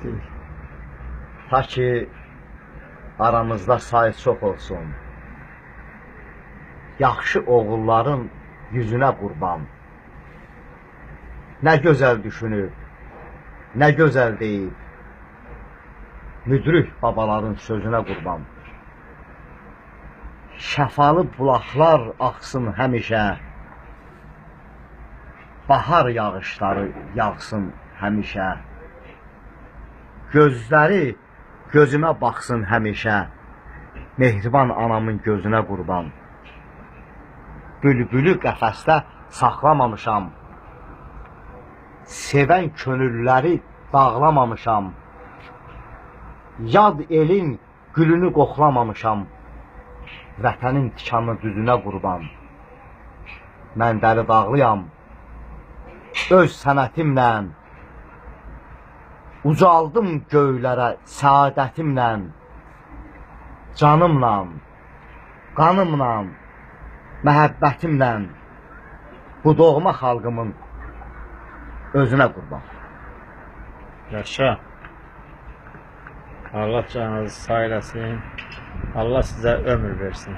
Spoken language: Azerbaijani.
Etdik. Ta ki aramızda say çox olsun. Yaxşı oğulların yüzünə qurban. Nə gözəl düşünüb, nə gözəl deyib, müdrik babaların sözünə qurban. Şəfalı bulaqlar axsın həmişə, bahar yağışları yağsın həmişə. Gözləri gözümə baxsın həmişə, mehriban anamın gözünə qurban. Bülbülü qəfəsdə saxlamamışam, sevən könülləri dağlamamışam, yad elin gülünü qoxlamamışam, vətənin tikanlı düzünə qurban. Mən dəli dağlıyam, öz sənətimlə, ucaldım göylərə səadətimlə, canımla, qanımla, məhəbbətimlə bu doğma xalqımın özünə qurban. Yaşa. Allah canınızı sağ eləsin. Allah sizə ömür versin.